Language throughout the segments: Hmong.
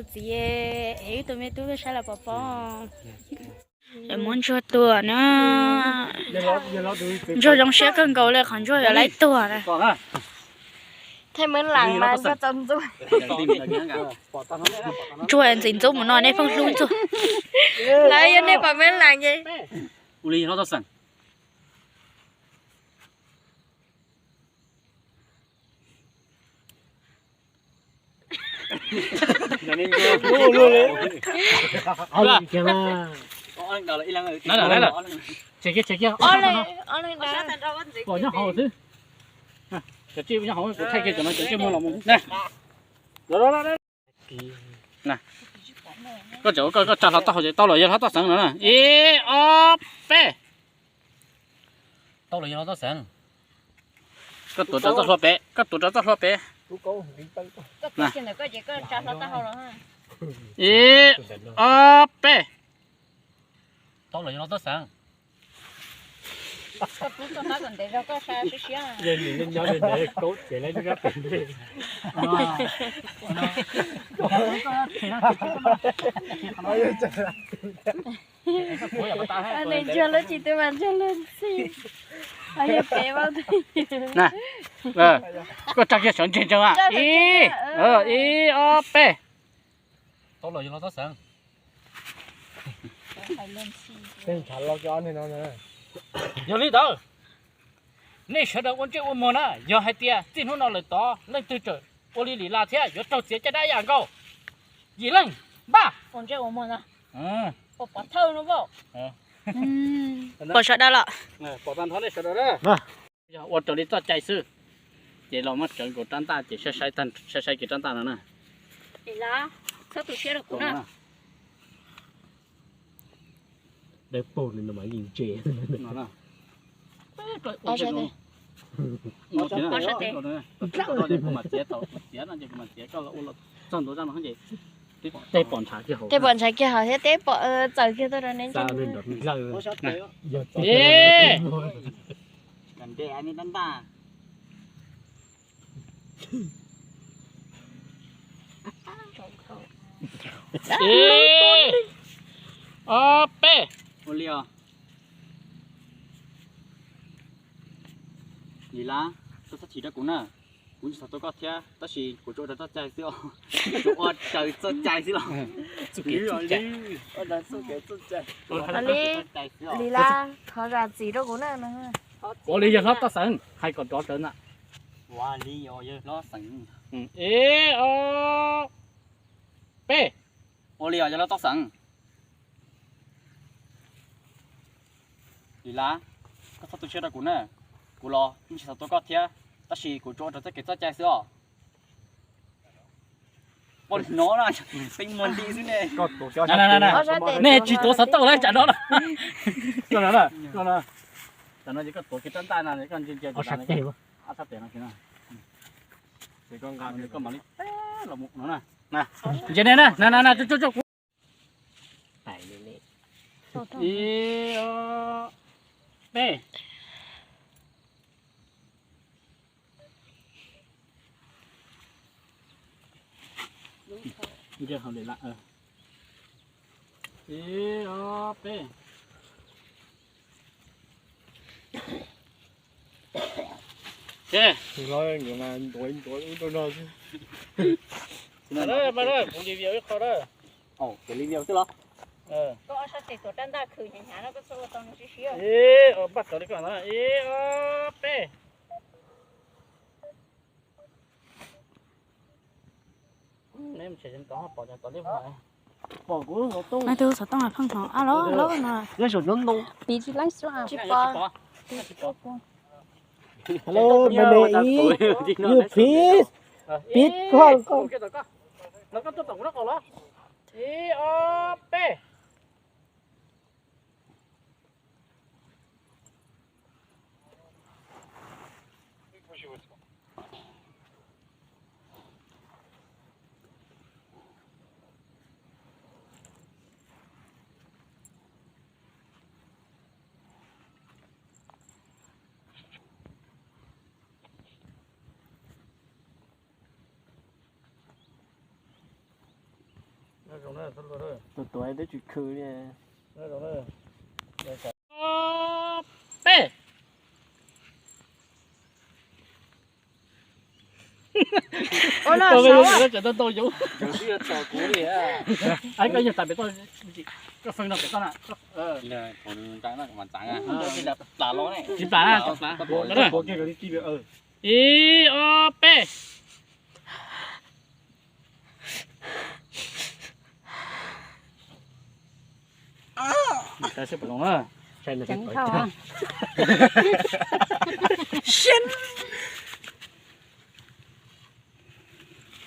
Txiv, es wb tus me tub saib los pom pom. Es muab ntsuag tua na. Ntsuag zoo siab kawg nkaus li qhov ntsuag yuav laib tuag na. Thaij Meeb Laas mas ntsuag txaus ntxub. Ntsuag ntxim ntxub mus no nej pheej hlub ntsuag. Lawv yog nej pom Meeb Laas ces. Tsev kiag, tsev kiag, pom nyob hauv xwb. Cov tsiaj nyob hauv kuv thaij kiag cov no, cov tsiaj muag los mus. Koj tsa, koj tsa hlo tau hauv ces tau lawm yog hlob Toj Xeev no na. Ib ob peb. Tau lawm yog hlob Toj Xeev. Koj tuav rau txoj hlua pem, koj tuav rau txoj hlua pem. Ib ob peb. Tau lawm yog hlob Toj Xeev. Ntsuag lub tsis tu mas ntsuag lub ntxhi. Yog pem. Koj tsa kiag sawv ntseg ntsees a. Ib, ib ob peb. Tau lawm yog hlob Toj Xeev. Yog li ntawd, nej sawv daws ua ntsej ua muag na, yog hais tias txij hnub no lawm tod leej twg tseem ua li Lis Las thiab yuav raug txiav caj dab ib yam nkaus. Yim leej npaj. Pom sawv daws los? Pom tag nrho nej sawv daws na. Yog ua raws li txoj cai xwb, ces los muab tsawv nkaus rab ntaj ces saib saib kiag rab ntaj no na. Tej pom ntshav kiag hauv thiab tej pom txawv kiag tau rau neb. Ib ob peb. Ua li os. Lis Las, koj txhob chim rau kuv na. Kuv tsis xav tua koj thiab, tab sis kuv tsuas ua raws txoj cai xwb os. Kuv tsuas ua raws txoj cai xwb los. Ua raws txoj cai. Ua raws txoj cai xwb os. Lis Las, thov zam txim rau kuv na. Ua li yog hlob Toj Xeev, hais kom rov rawv ntag. Ua li yog hlob Toj Xeev. Ib ob peb. Ua li os yog hlob Toj Xeev. Lis Las, koj txhob tu siab rau kuv na. Kuv los yeej tsis xav tua koj thiab, tab sis kuv tsuas ua raws txoj kev txoj cai xwb os. Poj no na, peb muag nti xwb ne. Nej tsis tuav xov tooj lawm tsam no na. Koj no na, koj no. Tsam no ces koj tuav kiag rab ntaj na, koj ntsia ntsia ob sab tes no. Koj mam li los mus no na. Ntsia ne na, na na na, tso tso tso kuv. Ib ob peb. Ib ob peb. Kuv li view ib qho na. Kuv li view xwb los? Koj ob sab tes tuav rab ntaj khwv hnyav hnyav no koj txhob ua tau nws siab siab. Ib ob peb. Pom kuv no. Tus xov tooj pheej hnov ab los los no. Piv tsis leej xwb. Hello, my name is, you please, piv koj. Ib ob peb. Tus tuav twb tsis khw li. Peb. Ua no Tau saud. Tau yoov. Ai, koj yog tas pem toj, koj feej no pem toj na. Tsis plam na, tsis plam. Ib, ob, peb.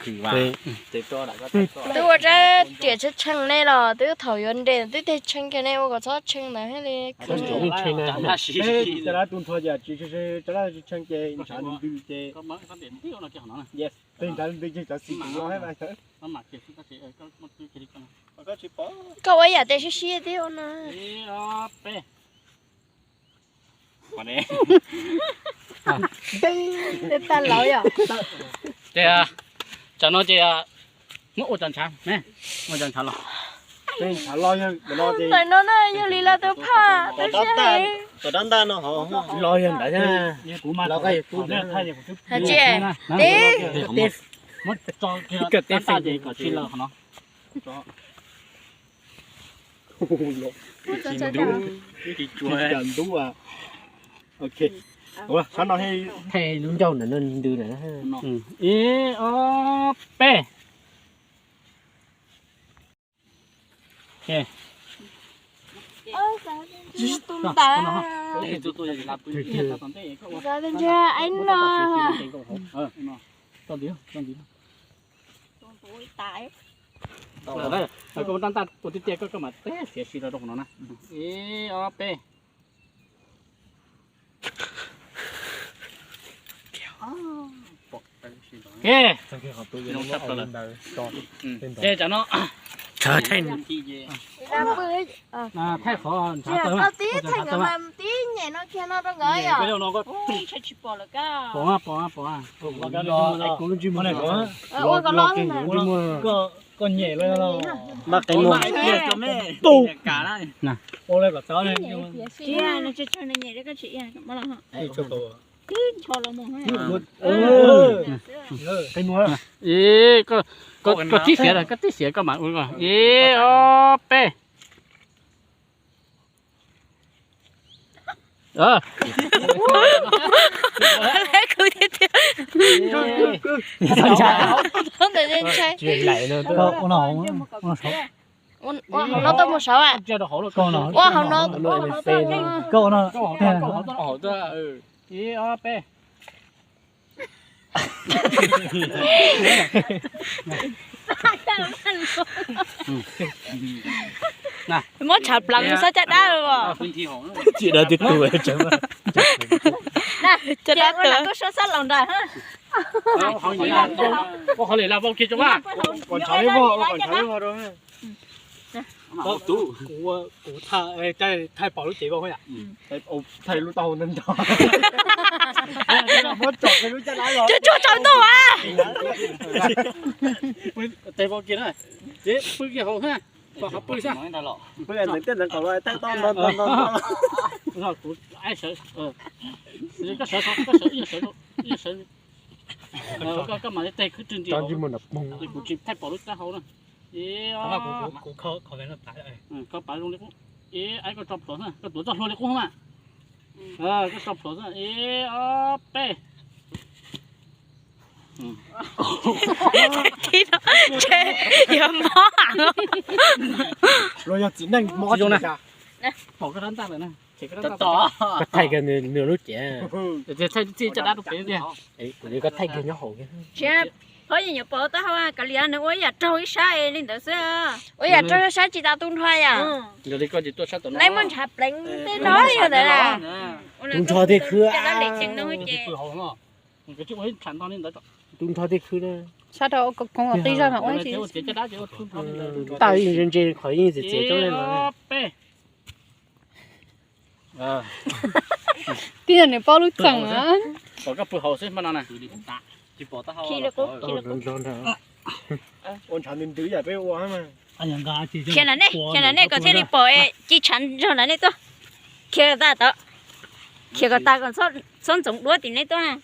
Twb ua rab riam tshee tshee nej los twb thaum yuav nres twb tej tshee kiag, nej ua kom txhob tshee ntawd thiaj li khwv. Cov dab tu nrho ces tsis tshee ces ntshav ntws ces, yes, tej ntshav ntws ces cov xim kuv los thiab mas. Koj ua yam tej siab siab thiab ua no. Ces tsam no ces muab ua cov ntshav, ua cov ntshav los. Ntawm no na yog li lawv tus phaj, tus siab heev. Los yog ntawd, los koj yog tub. Hais tsis teb. Muab tso kiag tab ntaj ces kom tsis lawv qhov no. Tsis ntub, tsis ntub. Ok, sab no thaij lub ncauj ntawm no ntws na. Ib, ob, peb. Koj tab ntaj ua tiag tiag, koj mam teb siav si rau rau qhov no na. Ib, ob, peb. Ces tsam no thaij qhov ntshav tawm, pom pom pom. Koj nyem lawm, mas qe muag. Ib, koj tib xiav, koj tib xiav koj mam ua. Ib, ob, peb. Ntawm ntshai. Ua hauv no tuaj mus saud a. Ua hauv no. Ib, ob, peb. Muab tshav pleev xab caj dab los. Tsis dab twb tu. Caj dab tuag. Ua hauv lwm las vau kiag tso mas. Kuv, kuv thaij pom lub cev vau yom. Thaij lub taub hau ntog ntog. Muab tsom lub caj dab los. Tsuag tsuag tsaus ntuj a. Tes vau kiag na. Ces pw kiag hauv na. Pw ntawm tiaj ntawm qaum los thaij tau ntog ntog ntog. Kuv sawv, koj sawv, koj sawv, koj sawv, koj mam li teg khwb rwg nti hauv. Kuv tsis thaij pom lub taub hau na. Ib, koj pav zoo li qub. Ib, koj tso plhuav xwb, koj tuav txoj hlua li qub xwb mas. Koj tso plhuav xwb, ib, ob, peb. Yuav mob heev. Pom koj rab ntaj lawm na. Koj thaij kiag nws lub cev. Thaij txij caj dab rau pem tiag. Kuv li koj thaij kiag nyob hauv. Tsis, phob yeej yuav pom taub hau, kav liam nws ua ib yam raug ib sab es li ntawd xwb. Ua yam raug ib sab tsis tas tu nrho yom. Yog li koj tsis tuaj sab tom no. Leej muab ntshav pleev tej no yog ntawd na. Tu nrho tej khwb. Tu nrho tej khwb na. Sab rau koom qis zog mas ua tsis. Tau yeej ntse ntse qhov yeej txiav txiav coob li no. Tib yog nws paub lub txeem na. Pom koj pw hauv xwb hmo no na. Ua ntshav ntws ntws yam peb ua. Khiav na nej, khiav na nej kom thiaj li pom, ci tshav nrog na nej tuaj. Khiav tas tod, khiav kom tas kom txhob ntxoov duab tim nej tuaj na.